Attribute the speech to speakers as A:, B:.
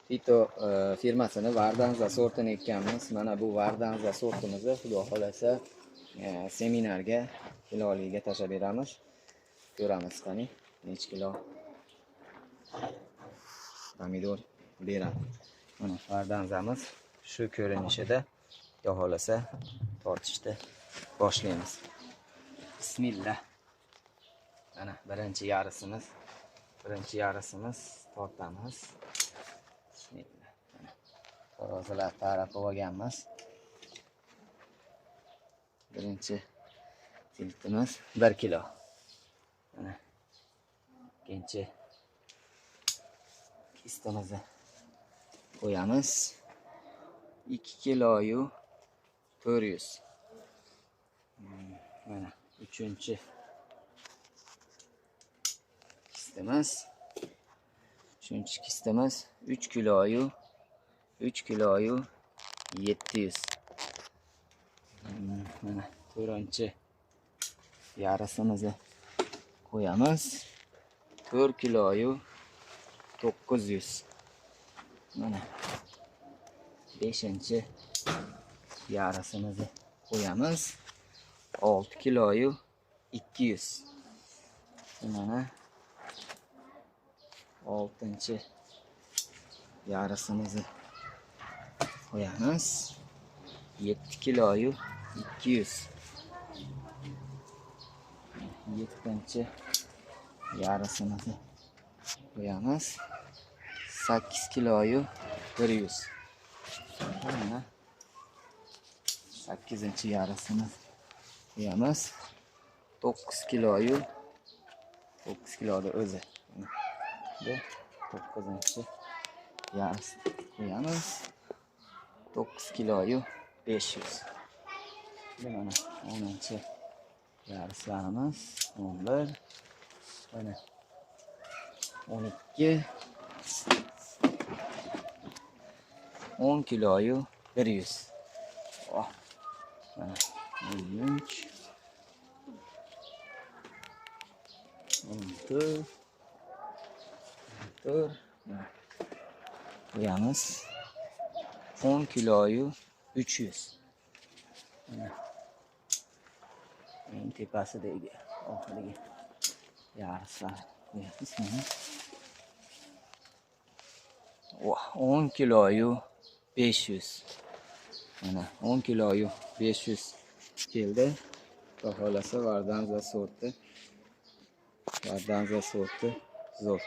A: Fito firmasini Vardanza sortini ekkanmiz. Mana bu Vardanza sortimizni Xudo xolasa seminarga kiloliga tashlab beramiz. Ko'ramiz qani necha kilo pomidor beradi. Mana Vardanzamiz shu ko'rinishida. Xudo xolasa tortishni boshlaymiz. Bismillah. Mana birinchi yarisimiz tortamiz. Bismillah. Mana tarozilar taraf olganmiz. Birinchi tiltimiz 1 kilo. Mana ikkinchi kistamizni qo'yamiz. 2 kiloyu 400. Mana uchinchi kistamiz. Uchinchi kistamiz 3 kiloyu 3 kiloyu 700. Mana to'rtinchi yarisimizni qo'yamiz. 4 kiloyu 900. Mana 5-inchi yarisimizni qo'yamiz. 6 kiloyu 200. Mana 6-inchi yarisimizni qo'yamiz. 7 kiloyu 200. 7-inchi yarisimizni qo'yamiz. 8 kiloyu 100. Mana 8-inchi yarisini qo'yamiz. 9 kiloyu 9 kiloda o'zi. Bu 9-inchi yarisini qo'yamiz. 9 kiloyu 500. Mana 10-inchi yarislarimiz 11, mana 12, 10 kiloyu 100. Oh, mana 13, 14, 14, qo'yamiz. 10 kiloyu 300. Mana eng tepasidagi oxirgi yarislar qo'yamiz. Mana 10 kiloyu 500. Mana 10 kiloyu 500 keldi. Xudo xolasa Vardanza sorti. Vardanza sorti zo'r.